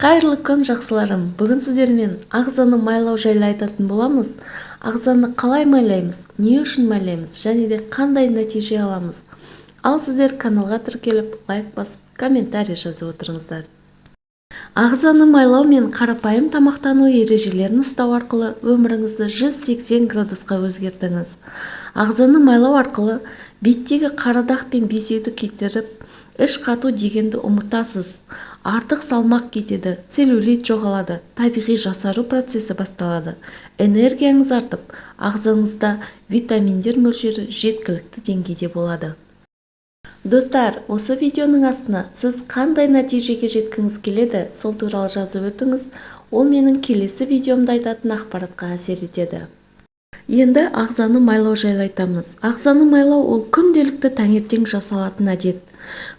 Қайырлы күн, жақсыларым! Бүгін сіздермен ағзаны майлау жайлы айтатын боламыз. Ағзаны қалай майлаймыз, не үшін майлаймыз және де қандай нәтиже аламыз? Ал сіздер каналға тіркеліп, лайк басып, комментарий жазып отырыңыздар. Ағзаны майлау мен қарапайым тамақтану ережелерін ұстау арқылы өміріңізді 180 градусқа өзгертіңіз. Ағзаны майлау арқылы беттегі қара дақ пен безеуді кетіріп, іш қату дегенді ұмытасыз. Артық салмақ кетеді, целлюлит жоғалады, табиғи жасару процесі басталады. Энергияңыз артып, ағзаңызда витаминдер мөлшері жеткілікті деңгейде болады. Достар, осы видеоның астына сіз қандай нәтижеге жеткіңіз келеді, сол туралы жазып өтіңіз. Ол менің келесі видеомда айтатын ақпаратқа әсер етеді. Енді ағзаны майлау жайлы айтамыз. Ағзаны майлау – ол күнделікті таңертең жасалатын әдет.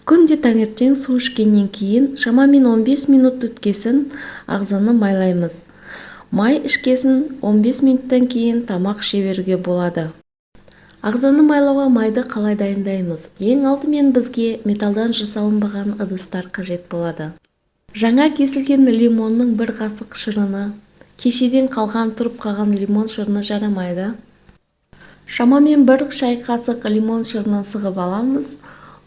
Күнде таңертең су ішкеннен кейін шамамен 15 минут өткесін ағзаны майлаймыз. Май ішкесін 15 минуттан кейін тамақ іше беруге болады. Ағзаны майлауға майды қалай дайындаймыз? Ең алдымен бізге металдан жасалынбаған ыдыстар қажет болады. Жаңа кесілген лимонның бір қасық шырыны. Кешеден қалған, тұрып қалған лимон шырыны жарамайды. Шамамен бір шай қасық лимон шырынын сығып аламыз.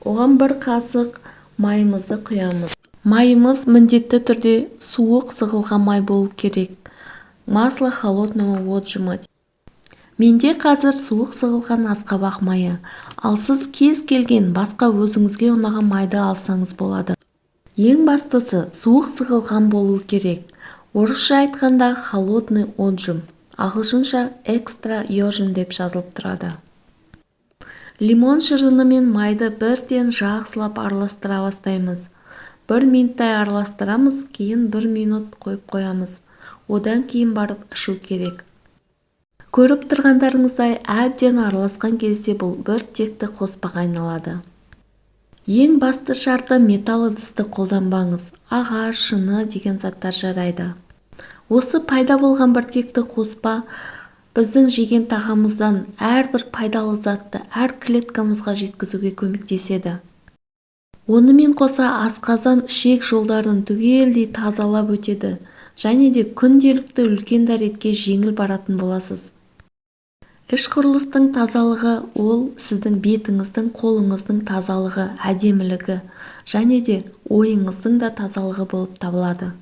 Оған бір қасық майымызды құямыз. Майымыз міндетті түрде суық сығылған май болу керек, масло холодного отжима. Менде қазір суық сығылған асқабақ майы, ал сіз кез келген басқа өзіңізге ұнаған майды алсаңыз болады. Ең бастысы, суық сығылған болу керек. Орысша айтқанда, холодный отжим, ағылшынша extra virgin деп жазылып тұрады. Лимон шырыны мен майды бірден жақсылап араластыра бастаймыз. Бір минуттай араластырамыз, кейін бір минут қойып қоямыз. Одан кейін барып ішу керек. Көріп тұрғандарыңыздай, әбден араласқан кезде бұл бір текті қоспаға айналады. Ең басты шарты: металл ыдысты қолданбаңыз. Ағаш, шыны деген заттар жарайды. Осы пайда болған бір текті қоспа біздің жеген тағамымыздан әрбір пайдалы затты әр клеткамызға жеткізуге көмектеседі. Онымен қоса асқазан, ішек жолдарын түгелдей тазалап өтеді және де күнделікті үлкен дәретке жеңіл баратын боласыз. Іш құрылыстың тазалығы – ол сіздің бетіңіздің, қолыңыздың тазалығы, әдемілігі және де ойыңыздың да тазалығы болып табылады.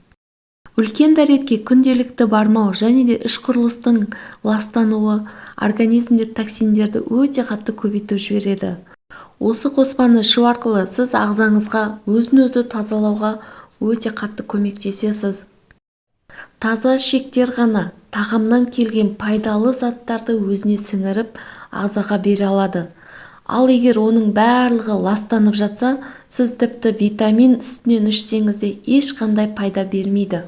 Үлкен дәретке күнделікті бармау және де іш құрылыстың ластануы организмде токсиндерді өте қатты көбейтіп жібереді. Осы қоспаны ішу арқылы сіз ағзаңызға өзін-өзі тазалауға өте қатты көмектесесіз. Таза ішектер ғана тағамнан келген пайдалы заттарды өзіне сіңіріп, ағзаға бере алады. Ал егер оның барлығы ластанып жатса, сіз тіпті витамин үстінен ішсеңіз де, ешқандай пайда бермейді.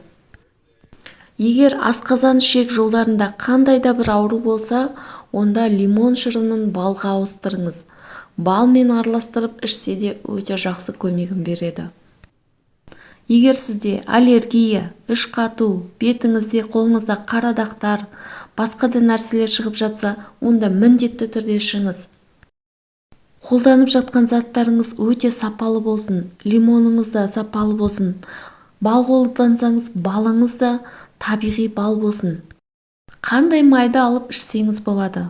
Егер асқазан, ішек жолдарында қандай да бір ауру болса, онда лимон шырынын балға ауыстырыңыз. Балмен араластырып ішсе де, өте жақсы көмегін береді. Егер сізде аллергия, іш қату, бетіңізде, қолыңызда қара дақтар, басқа да нәрселер шығып жатса, онда міндетті түрде ішіңіз. Қолданып жатқан заттарыңыз өте сапалы болсын. Лимоныңыз да сапалы болсын. Бал қолдансаңыз, балыңыз да табиғи бал болсын. Қандай майды алып ішсеңіз болады?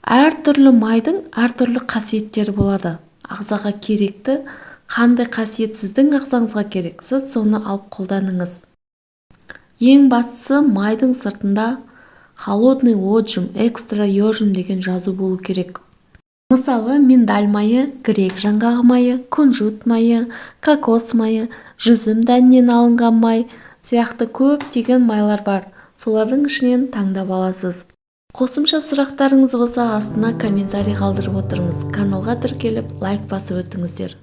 Әртүрлі майдың әртүрлі қасиеттері болады. Ағзаға керекті қандай қасиет сіздің ағзаңызға керек, сіз соны алып қолданыңыз. Ең бастысы, майдың сыртында холодный отжим, extra virgin деген жазу болу керек. Мысалы, миндаль майы, грек жаңғағы майы, кунжут майы, кокос майы, жүзім дәнінен алынған май сияқты көптеген майлар бар. Солардың ішінен таңдап аласыз. Қосымша сұрақтарыңыз болса, астына комментарий қалдырып отырыңыз. Каналға тіркеліп, лайк басып өтіңіздер.